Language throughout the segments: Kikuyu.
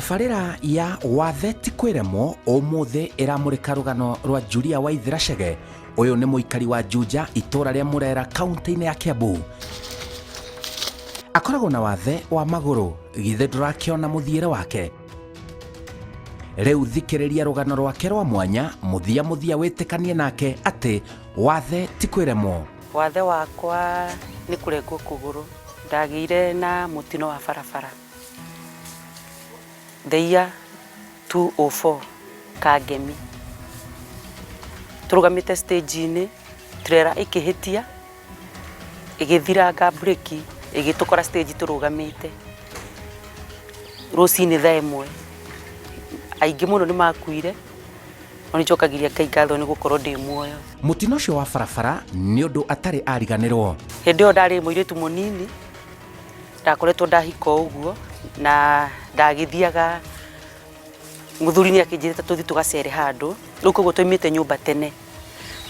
Tabarĩra ya Wathe ti kwĩremwo ũmũthĩ ĩramũrĩka rũgano rwa Julia Waithera Chege. Ũyũ nĩ mũikari wa Juja, itũũra rĩa Murera, kaunti-inĩ ya Kiambu. Akoragwo na wathe wa magũrũ, githĩ ndũrakĩona mũthiĩre wake? Rĩu thikĩrĩria rũgano rwake rwa mwanya, mũthia mũthia wĩtĩkanie nake atĩ wathe ti kwĩremwo. Wathe wakwa nĩ kũrengwo kũgũrũ. Ndagĩire na mũtino wa barabara the year 204 Kangemi. Tũrũgamĩte stage-inĩ, trailer ĩkĩhĩtia, ĩgĩthiranga breki, ĩgĩtũkora stage tũrũgamĩte rũcinĩ thaa 1. Aingĩ mũno nĩ makuire, no nĩ njokagĩria Ngai ngatho nĩ gũkorwo ndĩ muoyo. Mũtino ũcio wa barabara nĩ ũndũ atarĩ ariganĩrwo. Hĩndĩ ĩyo ndarĩ mũirĩtu mũnini, ndakoretwo ndahika o ũguo, na ndagĩthiaga, mũthuri nĩ akĩnjĩrĩte tũthiĩ tũgacere handũ, rĩu koguo twaumĩte nyũmba tene,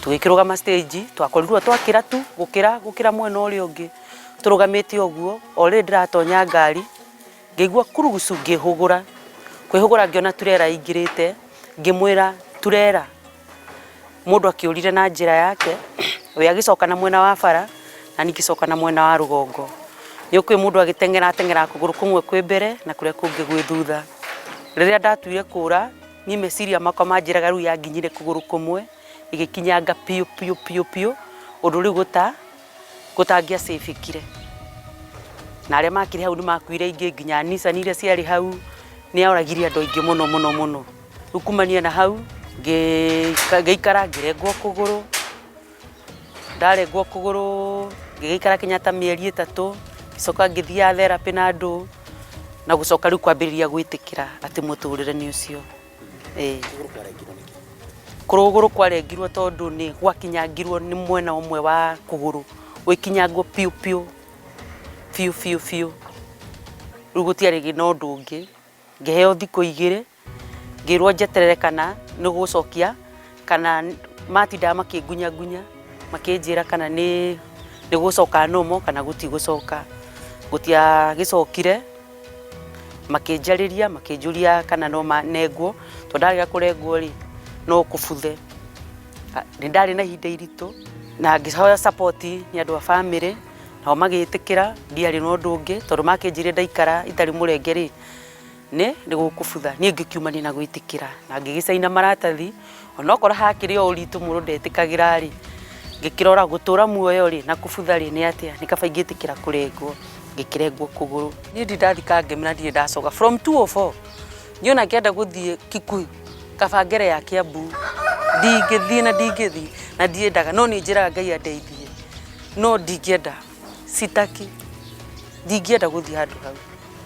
tũgĩkĩrũgama stage, twakorirwo twakĩra tu, gũkĩra gũkĩra mwena ũrĩa ũngĩ, tũrũgamĩte ũguo, o rĩrĩ ndĩratonya ngari, ngĩigua kurugucu ngĩhũgũra, kwĩhũgũra ngĩona turera ĩingĩrĩte, ngĩmwĩra turera, mũndũ akĩũrire na njĩra yake, we agĩcoka na mwena wa bara, na niĩ ngĩcoka na mwena wa rũgongo. Nĩ ũkũĩ mũndũ agĩteng'era ateng'eraga kũgũrũ kũmwe kwĩ mbere na kũrĩa kũngĩ gwĩ thutha. Rĩrĩa ndatuire kũra, niĩ meciria makwa manjĩraga rĩu yanginyire kũgũrũ kũmwe, ĩgĩkinyanga biũ biũ biũ biũ, ũndũ rĩu gũtangĩacĩbĩkire. Na arĩa makĩrĩ hau nĩ makuire aingĩ nginya Nissan iria ciarĩ hau, nĩ yoragire andũ aingĩ mũno mũno mũno. Rĩu kumania na hau, ngĩikara ngĩrengwo kũgũrũ, ndarengwo kũgũrũ ngĩgĩikara Kenyatta mĩeri 3, ngĩcoka ngĩthiaga therapy na andũ, na gũcoka rĩu kwambĩrĩria gwĩtĩkĩra atĩ mũtũrĩre nĩ ũcio. Ĩĩ. Kũgũrũ kwarengirwo tondũ nĩ gwakinyangirwo nĩ mwena ũmwe wa kũgũrũ, gũgĩkinyangwo biũ biũ, biũ biũ biũ, rĩu gũtiarĩ na ũndũ ũngĩ, ngĩheo thikũ 2, ngĩrwo njeterere kana nĩ gũcokia, kana matindaga makĩngunya ngunya, makĩnjĩra kana nĩ gũcoka normal kana gũtigũcoka. Gũtiagĩcokire, makĩnjarĩria, makĩnjũria kana no nengwo, tondũ ndarega kũrengwo rĩ, no kũbuthe. Nĩ ndarĩ na ihinda iritũ, na ngĩhoya support nĩ andũ a bamĩrĩ, nao magĩtĩkĩra, ndiarĩ na ũndũ ũngĩ, tondũ makĩnjĩrire ndaikara itarĩ mũrenge rĩ, nĩ gũkũbutha. Niĩ ngĩkiumania na gwĩtĩkĩra, na ngĩgĩcaina maratathi, onokorwo hakĩrĩ o ũritũ mũndũ ndetĩkagĩra rĩ, ngĩkĩrora gũtũra muoyo rĩ, na kũbutha rĩ, nĩ atĩa, nĩ kaba ingĩtĩkĩra kũrengwo, ngĩkĩrengwo kũgũrũ. Niĩ ndirĩ ndathiĩ Kangemi na ndirĩ ndacoka from 204, niĩ ona ngĩenda gũthiĩ Kikuyu, kaba ngere ya Kiambu, ndingĩthiĩ na ndingĩthiĩ na ndiendaga, no nĩ njĩraga Ngai andeithie, no ndingĩenda, sitaki, ndingĩenda gũthiĩ handũ hau,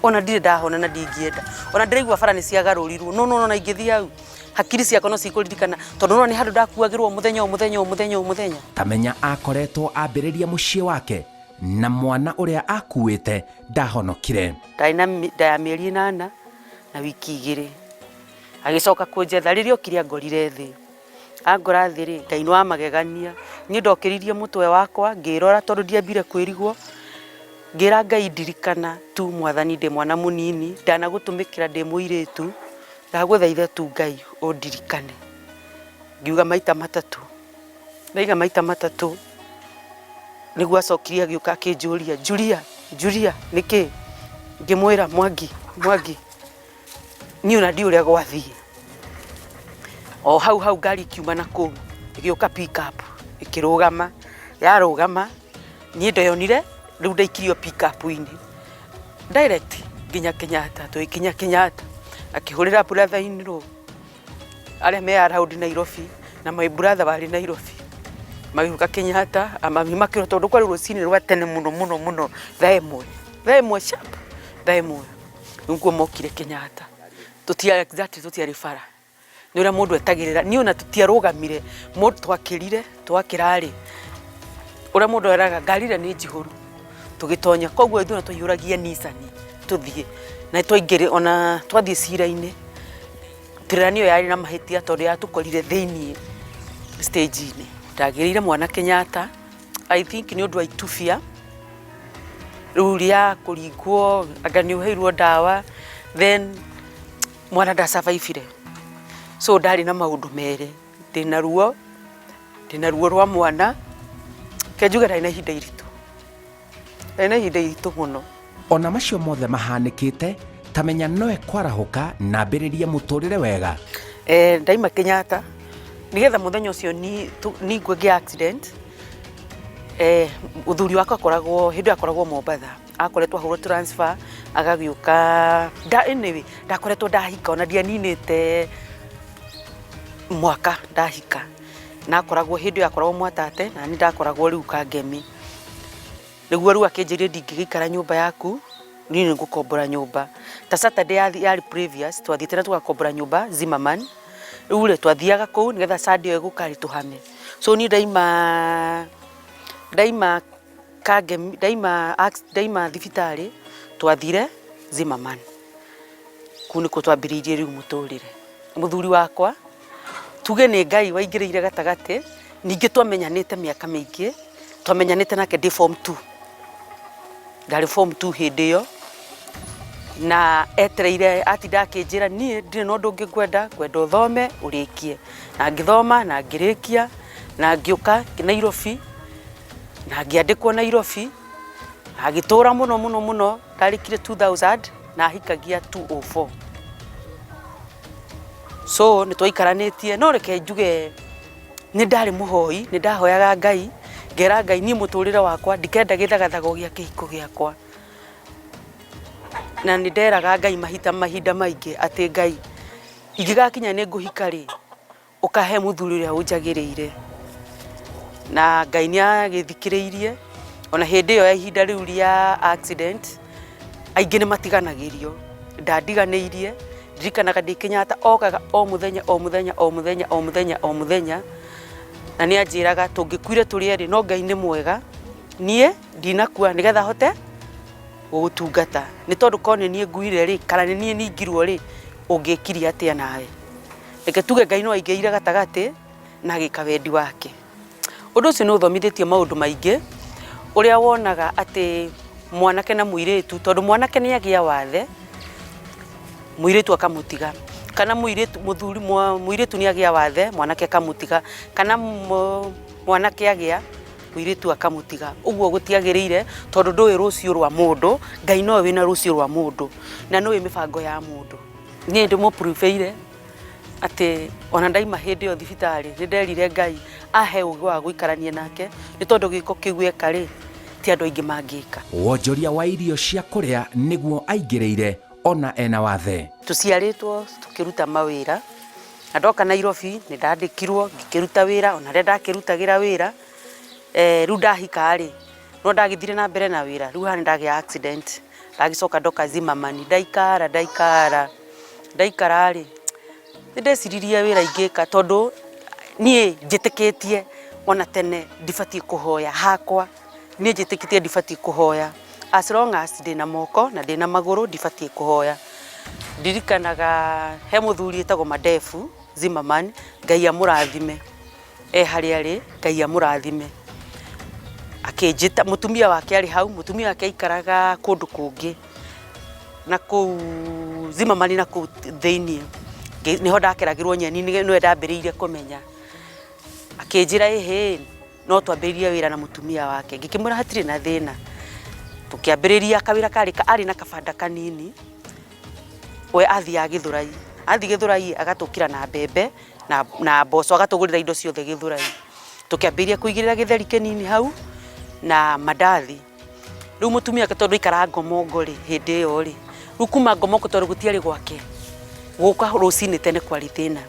ona ndirĩ ndahona na ndingĩenda, ona ndĩraigua bara nĩ ciagarũrirwo, no nĩwona ona ingĩthiĩ hau, hakiri ciakwa no cikũririkana, tondũ nĩwona nĩ handũ ndakuagĩrwo o mũthenya o mũthenya o mũthenya o mũthenya. Kamenya akoretwo ambĩrĩria mũciĩ wake na mwana ũrĩa akuĩte ndahonokire. Ndarĩ na nda ya mĩeri 8 na wiki 2. Agĩcoka kũnjetha, rĩrĩa okire angorire thĩ. Angora thĩ rĩ, Ngai nĩ wa magegania. Niĩ ndokĩririe mũtwe wakwa, ngĩrora tondũ ndiambire kwĩrigwo, ngĩra Ngai ndirikana tu mwathani ndĩ mwana mũnini, ndanagũtũmĩkĩra ndĩ mũirĩtu, ndagũthaitha tu Ngai ũndirikane. Ngiuga maita matatũ. Ndaiga maita matatũ, nĩguo acokire agĩũka akĩnjũria, Julia, Julia, nĩkĩ? Ngĩmwĩra Mwangi, Mwangi, niĩ ona ndiũĩ ũrĩa gwathiĩ. O hau hau ngari ĩkiuma na kũu, ĩgĩũka pick up, ĩkĩrũgama, yarũgama, niĩ ndeyonire rĩu ndaikirio pick up -inĩ, direct nginya Kenyatta, tũgĩkinya Kenyatta, akĩhũrĩra brother in law, arĩa me around Nairobi, na my brother warĩ Nairobi, magĩũka Kenyatta, mami makĩrwo tondũ kwarĩ rũcinĩ rwa tene mũno mũno mũno, thaa 1, thaa 1 sharp, thaa 1, nĩguo mokire Kenyatta. Tũtiarĩ exactly tũtiarĩ bara, nĩ ũrĩa mũndũ etagĩrĩra, niĩ ona tũtiarũgamire, twakĩrire, twakĩra rĩ, ũrĩa mũndũ eraga ngari ĩrĩa nĩ njihũru, tũgĩtonya, koguo ithuĩ ona twaihũragia Nissan tũthiĩ, na twaingĩrire ona twathiĩ cira-inĩ, turera nĩyo yarĩ na mahĩtia tondũ yatũkorire thĩiniĩ stage-inĩ. Ndagĩrĩire mwana Kenyatta, I think nĩ ũndũ wa itubia, rĩu rĩa kũringwo, anga nĩ ũheirwo ndawa, then Mwana ndasurvivire. So ndarĩ na maũndũ merĩ, ndĩna ruo, ndĩna ruo rwa mwana. Reke njuge ndarĩ na ihinda iritũ, ndarĩ na ihinda iritũ mũno. Ona macio mothe mahanĩkĩte, ta menya noe kwarahũka na ambĩrĩrie mũtũrĩre wega. Ndaima Kenyatta nĩgetha mũthenya ũcio ningwe ngĩa accident. Mũthuri wakwa akoragwo hĩndĩ ĩyo akoragwo Mombatha, akoretwo ahũrwo transfer agagĩũka. Anyway, ndakoretwo ndahika ona ndianinĩte mwaka ndahika, na akoragwo hĩndĩ ĩyo akoragwo Mwatate na niĩ ndakoragwo rĩu Kangemi. Nĩguo rĩu akĩnjĩrire ndingĩgĩikara nyũmba yaku, niĩ nĩ ngũkombora nyũmba. Ta Saturday yarĩ previous twathiĩte na tũgakombora nyũmba Zimmerman. Rĩu rĩ twathiaga kũu nĩgetha Sunday ĩyo ĩgũka rĩ tũhame. So niĩ ndaima Kangemi, ndaima thibitarĩ twathire Zimmerman. Kũu nĩkuo twambĩrĩirie rĩu mũtũrĩre. Mũthuri wakwa tuge nĩ Ngai waingĩrĩire gatagatĩ, ningĩ twamenyanĩte mĩaka mĩingĩ, twamenyanĩte nake ndĩ form 2. Ndarĩ form 2 hĩndĩ ĩyo, na etereire atinda akĩnjĩra niĩ ndirĩ na ũndũ ũngĩ ngwenda, ngwenda ũthome ũrĩkie. Na ngĩthoma na ngĩrĩkia na ngĩũka Nairobi na ngĩandĩkwo Nairobi na ngĩtũra mũno mũno mũno, ndarĩkire 2000 na hikagia 204. So nĩ twaikaranĩtie, no reke njuge nĩ ndarĩ mũhoi, nĩ ndahoyaga Ngai, ngera Ngai niĩ mũtũrĩre wakwa ndikenda gĩthagathago gĩa kĩhiko gĩakwa. Na nĩ nderaga Ngai mahinda maingĩ atĩ Ngai ingĩgakinya nĩ ngũhika rĩ, ũkahe mũthuri ũrĩa ũnjagĩrĩire. Na Ngai nĩ agĩthikĩrĩirie, ona hĩndĩ ĩyo ya ihinda rĩu rĩa accident, aingĩ nĩ matiganagĩrio. Ndandiganĩirie, ndirikanaga ndĩ Kenyatta okaga o mũthenya o mũthenya o mũthenya o mũthenya o mũthenya, na nĩ anjĩraga tũngĩkuire tũrĩ erĩ no Ngai nĩ mwega, niĩ ndinakua nĩgetha hote gũgũtungata. Nĩ tondũ korwo nĩ niĩ nguire rĩ, kana nĩ niĩ ningirwo rĩ, ũngĩkirie atĩa nawe? Reke tuge Ngai no aingĩrĩire gatagatĩ na agĩka wendi wake. Ũndũ ũcio nĩ ũthomithĩtie maũndũ maingĩ, ũrĩa wonaga atĩ mwanake na mũirĩtu, tondũ mwanake nĩ agĩa wathe, mũirĩtu akamũtiga, kana mũirĩtu, mũthuri, mũirĩtu nĩ agĩa wathe, mwanake akamũtiga, kana mwanake agĩa, mũirĩtu akamũtiga. Ũguo gũtiagĩrĩire, tondũ ndũĩ rũciũ rwa mũndũ, Ngai nowe wĩna rũciũ rwa mũndũ, na nĩũĩ mĩbango ya mũndũ. Niĩ ndĩmũpruvĩire atĩ ona ndaima hĩndĩ ĩyo thibitarĩ nĩ nderire Ngai ahe ũgĩ wa gũikarania nake, nĩ tondũ gĩko kĩu eka rĩ, ti andũ aingĩ mangĩka. Wonjoria wa irio cia kũrĩa nĩguo aingĩrĩire ona ena wathe. Tũciarĩtwo tũkĩruta mawĩra, na ndoka Nairobi nĩ ndandĩkirwo ngĩkĩruta wĩra, ona harĩa ndakĩrutagĩra wĩra, rĩu ndahika rĩ, no ndagĩthire na mbere na wĩra, rĩu haha nĩ ndagĩa accident, ndagĩcoka ndoka Zimmerman, ndaikara ndaikara ndaikara rĩ, nĩ ndeciririe wĩra ingĩka tondũ niĩ njĩtĩkĩtie ona tene ndibatiĩ kũhoya hakwa, niĩ njĩtĩkĩtie ndibatiĩ kũhoya as long as ndĩna moko na ndĩna magũrũ ndibatiĩ kũhoya. Ndirikanaga he mũthuri wĩtagwo Madefu Zimmerman, Ngai amũrathime e harĩa arĩ, Ngai amũrathime. Akĩnjĩta, mũtumia wake arĩ hau, mũtumia wake aikaraga kũndũ kũngĩ na kũu Zimmerman na kũu thĩiniĩ, nĩho ndakeragĩrwo nyeni, nĩwe ndambĩrĩirie kũmenya. Akĩnjĩra ĩhĩ, no twambĩrĩrie wĩra na mũtumia wake, ngĩkĩmwĩra hatirĩ na thĩna. Tũkĩambĩrĩria kawĩra karĩ, arĩ na kabanda kanini, we athiaga Gĩthũrai, athiĩ Gĩthũrai agatũkĩra na mbembe na mboco, agatũgũrĩra indo ciothe Gĩthũrai. Tũkĩambĩrĩria kũigĩrĩra gĩtheri kĩnini hau na mandathi. Rĩu mũtumia wake tondũ aikaraga Ngomongo rĩ, hĩndĩ ĩyo rĩ, rĩu kuma Ngomongo tondũ gũtiarĩ gwake, gũka rũcinĩ tene kwarĩ thĩna.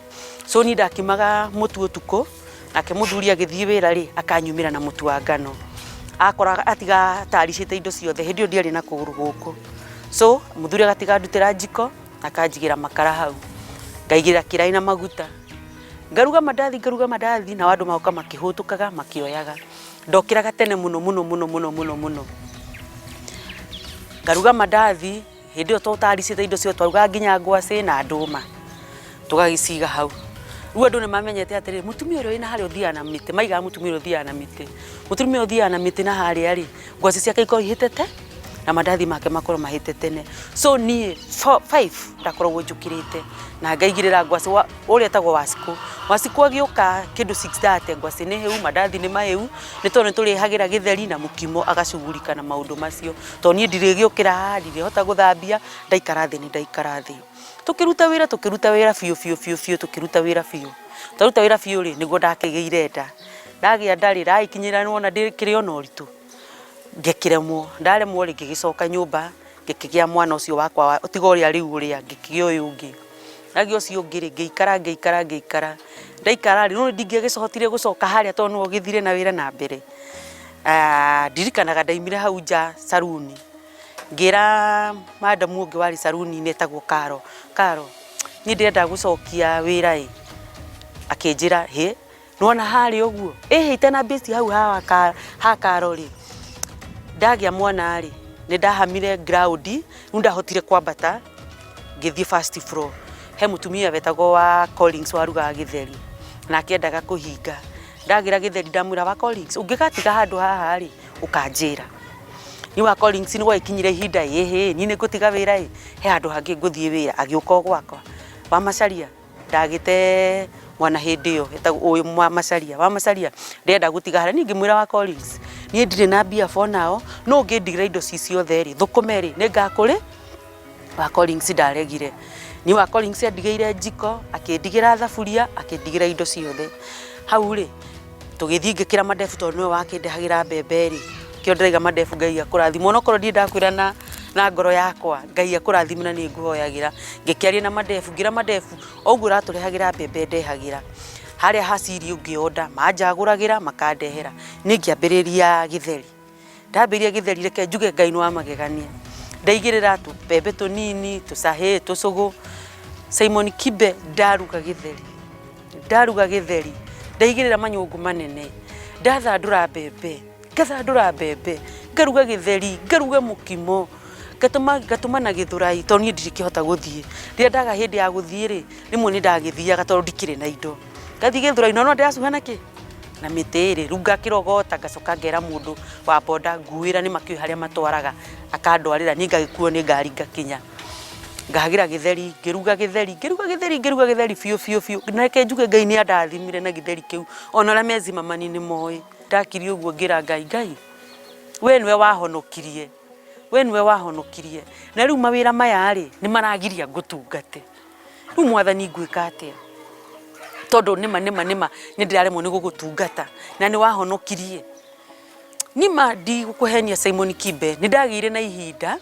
So niĩ ndakimaga mũtu ũtukũ, nake mũthuri agĩthiĩ wĩra rĩ, akanyumĩra na mũtu wa ngano. Akoraga atiga ataricĩte indo ciothe, hĩndĩ ĩyo ndiarĩ na kũgũrũ gũkũ. So mũthuri agatiga andutĩra njiko, akanjigĩra makara hau, ngaigĩrĩra kĩraĩ na maguta. Ngaruga mandathi, ngaruga mandathi, nao andũ magoka makĩhũtũkaga makĩoyaga. Ndokĩraga tene mũno mũno mũno mũno mũno mũno. Ngaruga mandathi, hĩndĩ ĩyo tũtaricĩte indo ciothe, twarugaga nginya ngwacĩ na ndũma, tũgagĩciga hau. Rĩu andũ nĩ mamenyete atĩrĩrĩ, mũtumia ũrĩa wĩna harĩa ũthiaga na mĩtĩ, maigaga mũtumia ũrĩa ũthiaga na mĩtĩ. Mũtumia ũrĩa ũthiaga na mĩtĩ na harĩa rĩ, ngwacĩ ciake ikoragwo ihĩtete Na mandathi make makorwo mahĩte tene. So niĩ 5 ndakoragwo njũkĩrĩte na ngaigĩrĩra ngwacĩ ũrĩa etagwo Wacikũ. Wacikũ agĩũka kĩndũ 6:30 ngwacĩ nĩ hĩu, mandathi nĩ mahĩu, nĩ tondũ nĩ tũrĩhagĩra gĩtheri na mũkimo agacugurika na maũndũ macio. Tondũ niĩ ndirĩgĩũkĩra haha, ndirĩhota gũthambia, ndaikara thĩ nĩ ndaikara thĩ. Tũkĩruta wĩra, tũkĩruta wĩra biũ biũ biũ biũ, tũkĩruta wĩra biũ. Twaruta wĩra biũ rĩ, nĩguo ndakĩgĩire nda. Ndagĩa nda rĩ, ndagĩkinyĩra nĩwona ndĩkĩrĩ o na ũritũ, ngĩkĩremwo. Ndaremwo rĩ, ngĩgĩcoka nyũmba, ngĩkĩgĩa mwana ũcio wakwa, tiga ũrĩa rĩu ũrĩa, ngĩkĩgĩa ũyũ ũngĩ. Ndagĩa ũcio ũngĩ rĩ, ngĩikara ngĩikara ngĩikara. Ndaikara rĩ, nĩũĩ ndingĩagĩcokire gũcoka harĩa tondũ nĩwe ũgĩthire na wĩra na mbere. Ndirikanaga ndaimire hau nja caruni. Ngĩra madam ũngĩ warĩ caruni-inĩ etagwo Karo, Karo niĩ ndĩrenda gũcokia wĩra ĩ, akĩnjĩra hĩ nĩwona harĩa ũguo, ĩhĩ itanambĩtie hau ha Karo rĩ, ndagĩa mwana rĩ, nĩ ndahamire ground, rĩu ndahotire kwambata ngĩthiĩ first floor, he mũtumia wetagwo wa Collins warugaga gĩtheri, nake endaga kũhinga, ndagĩra gĩtheri ndamwĩra wa Collins ũngĩgatiga handũ haha rĩ, ũkanjĩra. Niĩ wa Collins nĩ gwagĩkinyire ihinda ĩhĩ niĩ nĩ ngũtiga wĩra ĩ, he handũ hangĩ ngũthiĩ wĩra, agĩũka o gwakwa. Wa Macharia ndagĩte mwana hĩndĩ ĩyo etagwo ũyũ wa Macharia, wa Macharia ndĩrenda gũtiga harĩa, niĩ ngĩmwĩra wa Collins niĩ ndirĩ na mbia for now, no ũngĩndigĩra indo ci ciothe rĩ, thũkũme rĩ, nĩ ngakũrĩ Wa Collins ndaregire. Niĩ wa Collins andigĩire njiko, akĩndigĩra thaburia, akĩndigĩra indo ciothe. Hau rĩ, tũgĩthiĩ ngĩkĩra mandebu tondũ nĩwe wakĩndehagĩra mbembe rĩ, nĩkĩo ndĩraiga mandebu Ngai akũrathime. Onokorwo ndirĩ ndakwĩra na ngoro yakwa, Ngai akũrathime na nĩ ngũhoyagĩra. Ngĩkĩaria na mandebu, ngĩra mandebu o ũguo ũratũrehagĩra mbembe ndehagĩra. Harĩa ha siri ũngĩ order, manjagũragĩra makandehera. Niĩ ngĩambĩrĩria gĩtheri. Ndambĩrĩria gĩtheri reke njuge Ngai nĩ wa magegania. Ndaigĩrĩra tũmbembe tũnini, tũcahĩ, tũcũgũ. Simon Kibe ndaruga gĩtheri, ndaruga gĩtheri, ndaigĩrĩra manyũngũ manene, ndathandũra mbembe, ngathandũra mbembe, ngaruga gĩtheri, ngaruga mũkimo, ngatũma ngatũma na gĩthũrai tondũ niĩ ndirĩkĩhota gũthiĩ. Rĩrĩa ndaga hĩndĩ ya gũthiĩ rĩ, rĩmwe nĩ ndagĩthiaga tondũ ndikĩrĩ na indo. Ngathiĩ gĩthũrai na no ndĩracuha na kĩ? Na mĩtĩ ĩrĩ, rĩu ngakĩrogota ngacoka ngera mũndũ wa boda nguĩra nĩ makĩũĩ harĩa matwaraga, akandwarĩra niĩ ngagĩkuo nĩ ngari ngakinya. Ngahagĩra gĩtheri, ngĩruga gĩtheri, ngĩruga gĩtheri, ngĩruga gĩtheri biũ biũ biũ, na reke njuge Ngai nĩ andathimire na gĩtheri kĩu, ona arĩa me Zimmerman nĩ moĩ. Ndakirie ũguo ngĩra Ngai, Ngai we nĩwe wahonokirie, we nĩwe wahonokirie, na rĩu mawĩra maya rĩ, nĩ maragiria ngũtungate. Rĩu Mwathani ngwĩka atĩa? Tondũ nĩma nĩma nĩma nĩ ndĩraremwo nĩ gũgũtungata na nĩ wahonokirie. Nĩma ndigũkũhenia Simon Kibe, nĩ ndagĩire na ihinda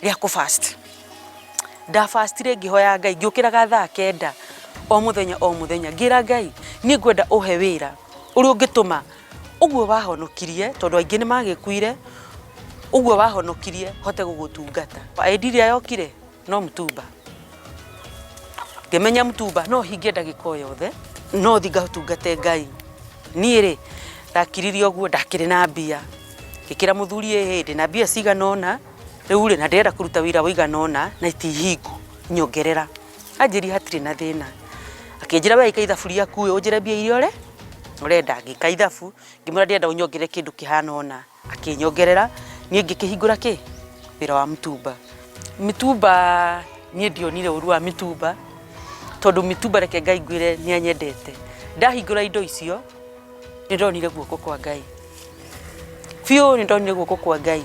rĩa kũ fast. Nda fast ire ngĩhoya Ngai, ngĩũkĩraga thaa kenda o mũthenya o mũthenya, ngĩra Ngai niĩ ngwenda ũhe wĩra ũrĩa ũngĩtũma ũguo wahonokirie, tondũ aingĩ nĩ magĩkuire, ũguo wahonokirie hote gũgũtungata. Idea ĩrĩa yokire no mtumba. Ngĩmenya mtumba no hingie ndagĩka o yothe, no thiĩ ngatungate Ngai. Niĩ rĩ, ndakiririe ũguo ndakĩrĩ na mbia, ngĩkĩra mũthuri ĩhĩ ndĩna mbia cigana ũna, rĩu rĩ na ndĩrenda kũruta wĩra ũigana ũna na ti hingu, nyongerera. Anjĩrire hatirĩ na thĩna. Akĩnjĩra we ĩka ithabu rĩaku ĩ, ũnjĩre mbia iria ũrenda. Ngĩka ithabu, ngĩmwĩra ndĩrenda ũnyongerere kĩndũ kĩhana ũna. Akĩnyongerera, niĩ ngĩkĩhingũra kĩ? Wĩra wa mtumba. Mtumba niĩ ndionire ũru wa mtumba, tondũ mtumba reke Ngai ngwĩre nĩ anyendete. Ndahingũra indo icio, nĩ ndonire guoko kwa Ngai. Biũ nĩ ndonire guoko kwa Ngai,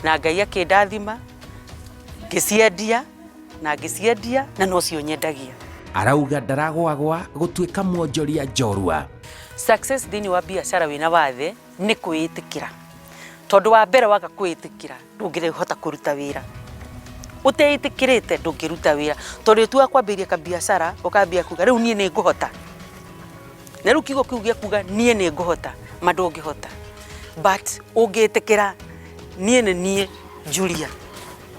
na Ngai akĩndathima, ngĩciendia, na ngĩciendia, na nocio nyendagia. Arauga ndaragwagwa gũtuĩka mwonjoria njorua. Success thĩinĩ wa biacara wĩna wathe nĩ kwĩĩtĩkĩra tondũ wa mbere waga kwĩĩtĩkĩra ndũngĩhota kũruta wĩra ũteĩtĩkĩrĩte ndũngĩruta wĩra tondũ rĩtua kwambĩrĩria kabiacara ũkambia kuga rĩu niĩ nĩ ngũhota na rĩu kiugo kĩu gĩa kuga niĩ nĩ ngũhota ma ndũngĩhota but ũngĩtĩkĩra niĩ nĩ niĩ Julia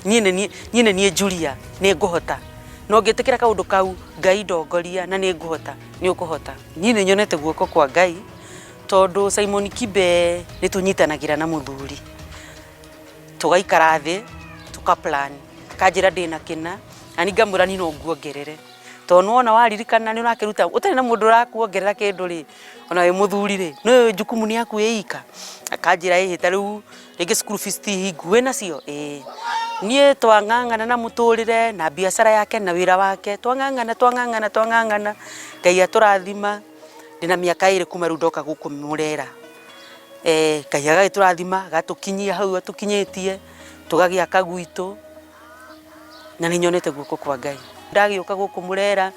niĩ nĩ niĩ niĩ nĩ niĩ Julia nĩ ngũhota na ũngĩtĩkĩra kaũndũ kau Ngai ndongoria na nĩ ngũhota nĩ ũkũhota niĩ nĩ nyonete guoko kwa Ngai Tondũ Simon Kibe nĩ tũnyitanagĩra na mũthuri, tũgaikara thĩ tũka plan, akanjĩra ndĩna kĩna, na niĩ ngamwĩra niĩ no nguongerere. Tondũ nĩwona waririkana nĩ ũrakĩruta ũtarĩ na mũndũ ũrakuongerera kĩndũ rĩ, ona wĩ mũthuri rĩ, nĩ jukumu nĩ yaku ĩ ika. Akanjĩra ĩhĩ ta rĩu rĩngĩ school fees ti hingu, wĩnacio? Ĩĩ. Niĩ twang'ang'ana na mũtũrĩre na biacara yake na wĩra wake, twang'ang'ana twang'ang'ana twang'ang'ana, Ngai atũrathima, ndĩna mĩaka ĩrĩ kuma rĩu ndoka gũkũ Mũrera. Ngai agagĩtũrathima agatũkinyia hau atũkinyĩtie, tũgagĩaka gwitũ, na nĩ nyonete guoko kwa Ngai. Ndagĩũka gũkũ Mũrera,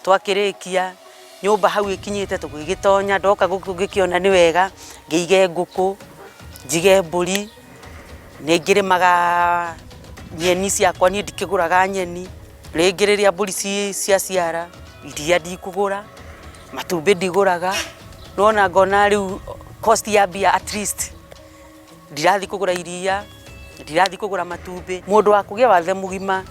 twakĩrĩkia nyũmba hau ĩkinyĩte tũgĩgĩtonya, ndoka gũkũ ngĩkĩona nĩ wega, ngĩige ngũkũ, njige mbũri, nĩ ngĩrĩmaga nyeni ciakwa, niĩ ndikĩgũraga nyeni, rĩngĩ rĩrĩa mbũri ciaciara, iria ndikũgũra, matumbĩ ndigũraga, nĩwona ngona rĩu cost ya mbia at least ndirathiĩ kũgũra iria, ndirathiĩ kũgũra matumbĩ. Mũndũ wa kũgĩa wathe mũgima,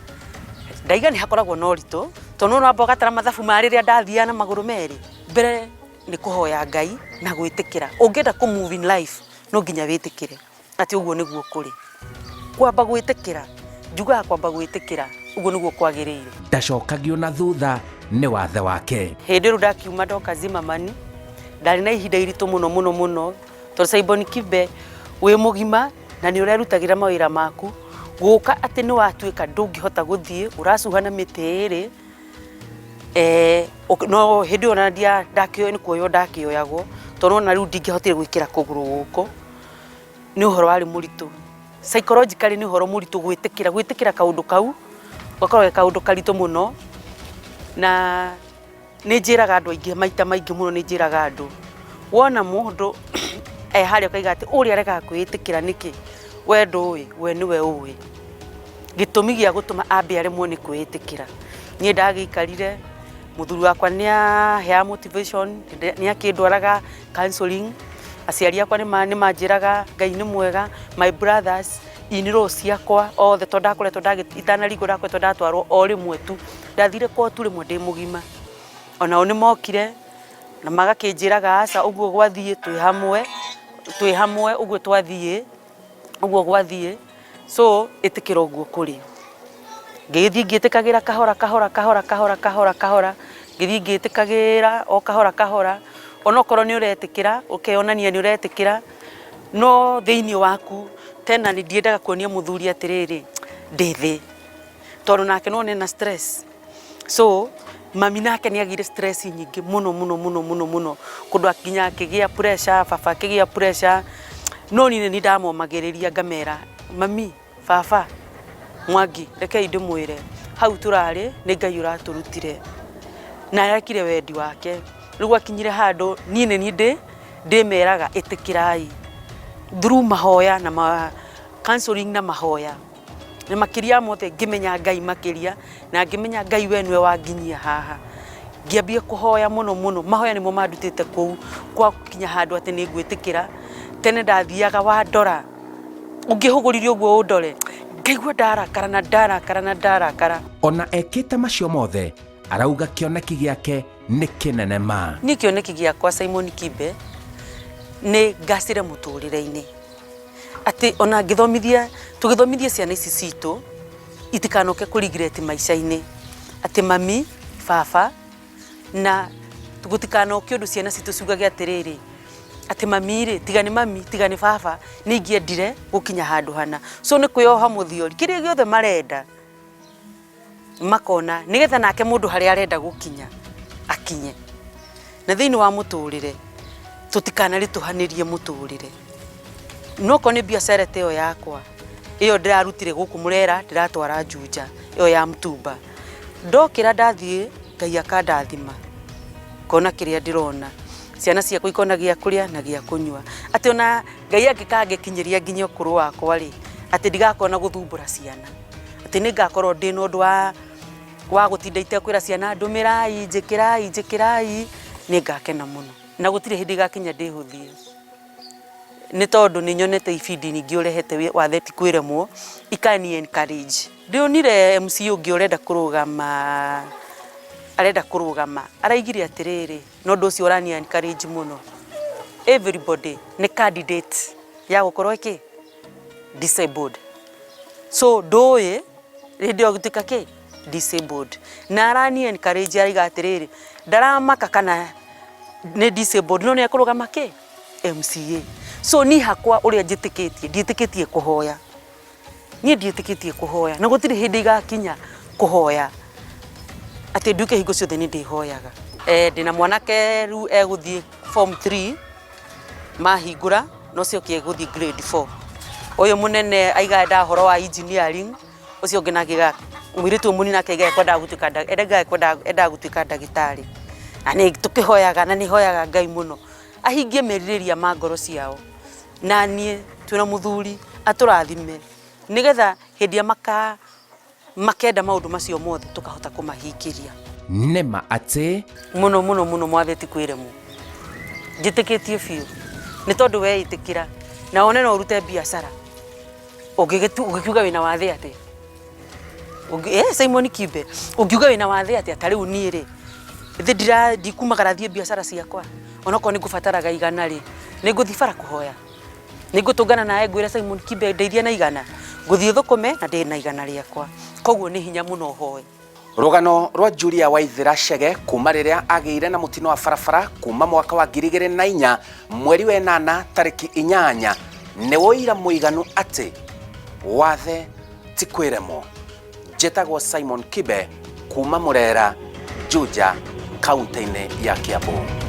ndaiga nĩ hakoragwo na ũritũ, tondũ nĩ ũramba ũgatara mathabu ma rĩrĩa ndathiaga na magũrũ merĩ. Mbere nĩ kũhoya Ngai na gwĩtĩkĩra. Ũngĩenda kũ move in life, no nginya wĩtĩkĩre atĩ ũguo nĩguo kũrĩ. Kwamba gwĩtĩkĩra, njugaga kwamba gwĩtĩkĩra, ũguo nĩguo kwagĩrĩire. Ndacokagio na thutha nĩ wathe wake. Hĩndĩ ĩyo ndakiuma ndoka Zimmerman, ndarĩ na ihinda iritũ mũno mũno mũno, tondũ Simon Kibe wĩ mũgima na nĩ ũrerutagĩra mawĩra maku, gũka atĩ nĩ watuĩka ndũngĩhota gũthiĩ, ũracuha na mĩtĩ ĩrĩ, no hĩndĩ ĩyo ona nĩ kuoywo ndakĩoyagwo, tondũ ona rĩu ndingĩahotire gwĩkĩra kũgũrũ gũkũ, nĩ ũhoro warĩ mũritũ. Psychologically nĩ ũhoro mũritũ gwĩtĩkĩra, gwĩtĩkĩra kaũndũ kau, gakoragwo ge kaũndũ karitũ mũno, na nĩ njĩraga andũ aingĩ maita maingĩ mũno nĩ njĩraga andũ, wona mũndũ e harĩa ũkaiga atĩ ũrĩa aregaga kwĩĩtĩkĩra nĩkĩ, we ndũĩ, we nĩwe ũĩ. Gĩtũmi gĩa gũtũma ambe aremwo nĩ kwĩĩtĩkĩra. Niĩ ndagĩikarire, mũthuri wakwa nĩ aheaga motivation, nĩ akĩndwaraga counselling, aciari akwa nĩ manjĩraga Ngai nĩ mwega, my brothers in law ciakwa othe tondũ ndakoretwo itanarigwo ndakoretwo ndatwarwo o rĩmwe tu, ndathire court rĩmwe ndĩ mũgima. Onao nĩ mokire na magakĩnjĩraga aca ũguo gwathiĩ twĩ hamwe, twĩ hamwe ũguo twathiĩ, ũguo gwathiĩ, so ĩtĩkĩra ũguo kũrĩ. Ngĩgĩthiĩ ngĩtĩkagĩra kahora kahora kahora kahora kahora kahora, ngĩthiĩ ngĩtĩkagĩra o kahora kahora, onokorwo nĩ ũretĩkĩra, ũkeyonania nĩ ũretĩkĩra, no thĩiniĩ waku tena nĩ ndiendaga kuonia mũthuri atĩrĩrĩ, ndĩ thĩ, tondũ nake no ena stress. So mami nake nĩ agĩire stress nyingĩ mũno mũno mũno mũno mũno, kũndũ nginya akĩgĩa pressure, baba akĩgĩa pressure, no niĩ nĩ ndamomagĩrĩria ngamera, mami, baba, Mwangi, rekei ndĩmwĩre, hau tũrarĩ nĩ Ngai ũratũrutire, na arekire wendi wake. Rĩu gwakinyire handũ niĩ nĩ niĩ ndĩmeraga ĩtĩkĩrai through mahoya na ma counselling na mahoya, na makĩria mothe ngĩmenya Ngai makĩria, na ngĩmenya Ngai we nĩwe wanginyia haha. Ngĩambia kũhoya mũno mũno, mahoya nĩmo mandutĩte kũu kwa gũkinya handũ atĩ nĩ ngwĩtĩkĩra. Tene ndathiaga wandora, ũngĩhũgũrire ũguo ũndore, ngaigua ndarakara na ndarakara na ndarakara. Ona ekĩte macio mothe, arauga kĩoneki gĩake nĩ kĩnene ma. Niĩ kĩoneki gĩakwa Simon Kibe nĩ ngacĩre mũtũrĩre-inĩ, atĩ ona ngĩthomithia, tũgĩthomithia ciana ici citũ itikanoke kũ regret maica-inĩ, atĩ mami, baba na gũtikanoke ũndũ ciana citũ ciugage atĩrĩrĩ, atĩ mami rĩ, tiga nĩ mami, tiga nĩ baba, nĩ ingĩendire gũkinya handũ hana. So nĩ kwĩyoha mũthiori, kĩrĩa gĩothe marenda makona nĩgetha nake mũndũ harĩa arenda gũkinya akinye. Na thĩinĩ wa mũtũrĩre tũtikanaritũhanĩrie mũtũrĩre. No korwo nĩ biacara ta ĩyo yakwa, ĩyo ndĩrarutire gũkũ Mũrera ndĩratwara Juja, ĩyo ya mtumba. Ndokĩra ndathiĩ Ngai akandathima, ngona kĩrĩa ndĩrona, ciana ciakwa ikona gĩa kũrĩa na gĩa kũnyua. Atĩ ona Ngai angĩkangĩkinyĩria nginya ũkũrũ wakwa rĩ, atĩ ndigakorwo na gũthumbũra ciana. Atĩ nĩ ngakorwo ndĩna ũndũ wa gũtinda itekwĩra ciana ndũmĩrai, njĩkĩrai, njĩkĩrai, nĩ ngakena mũno. Na gũtirĩ hĩndĩ igakinya ndĩhũthie. Nĩ tondũ nĩ nyonete ibindi nyingĩ ũrehete wathe ti kwĩremwo, ikani encourage. Ndĩonire MC ũngĩ ũrenda kũrũgama, arenda kũrũgama, araigire atĩrĩrĩ, na ũndũ ũcio ũrani encourage mũno. Everybody nĩ candidate ya gũkorwo ĩkĩ? Disabled. So ndũĩ hĩndĩ ĩyo gũtuĩka kĩ? Disabled na arani encourage araiga atĩrĩrĩ, ndaramaka kana nĩ disabled, no nĩ ekũrũgama kĩ MCA. So niĩ hakwa ũrĩa njĩtĩkĩtie, ndiĩtĩkĩtie kũhoya, niĩ ndiĩtĩkĩtie kũhoya, na gũtirĩ hĩndĩ igakinya kũhoya atĩ nduĩke hingo ciothe nĩ ndĩhoyaga. Ndĩna mwanake rĩu egũthiĩ form 3 mahingũra, na ũcio ũngĩ egũthiĩ grade 4. Ũyũ mũnene aigaga endaga ũhoro wa engineering, ũcio ũngĩ nake aigaga, mũirĩtu ũyũ mũnini nake aigaga ekwendaga gũtuĩka endaga gũtuĩka ndagĩtarĩ. Na nĩ tũkĩhoyaga, na nĩ hoyaga Ngai mũno ahingie merirĩria ma ngoro ciao, na niĩ twĩna mũthuri atũrathime, nĩgetha hĩndĩ ĩrĩa maka makenda maũndũ macio mothe tũkahota kũmahingĩria. Nĩ ma atĩ. Mũno mũno mũno mwathe ti kwĩremwo, njĩtĩkĩtie biũ, nĩ tondũ weĩtĩkĩra na wone no ũrute biacara, ũngĩkiuga wĩna wathe atĩa? Simon Kibe, ũngiuga wĩna wathe atĩa? Ta rĩu niĩ rĩ, thĩ ndira ndikumagara thiĩ biacara ciakwa, onokorwo nĩ ngũbataraga 100 rĩ, nĩ ngũthiĩ bara kũhoya? Nĩ ngũtũngana nawe ngwĩre Simon Kibe ndeithia na 100? Ngũthiĩ thũkũme na ndĩ na 100 rĩakwa. Koguo nĩ hinya mũno hoe. Rũgano rwa Julia Waithera Chege kuma rĩrĩa agĩire na mũtino wa barabara kuma mwaka wa 2004 mweri wa 8 tarĩki 8 nĩ ũira mũiganu atĩ wathe ti kwĩremwo. Njĩtagwo Simon Kibe kuma Murera, Juja, kaunti-inĩ ya Kiambu.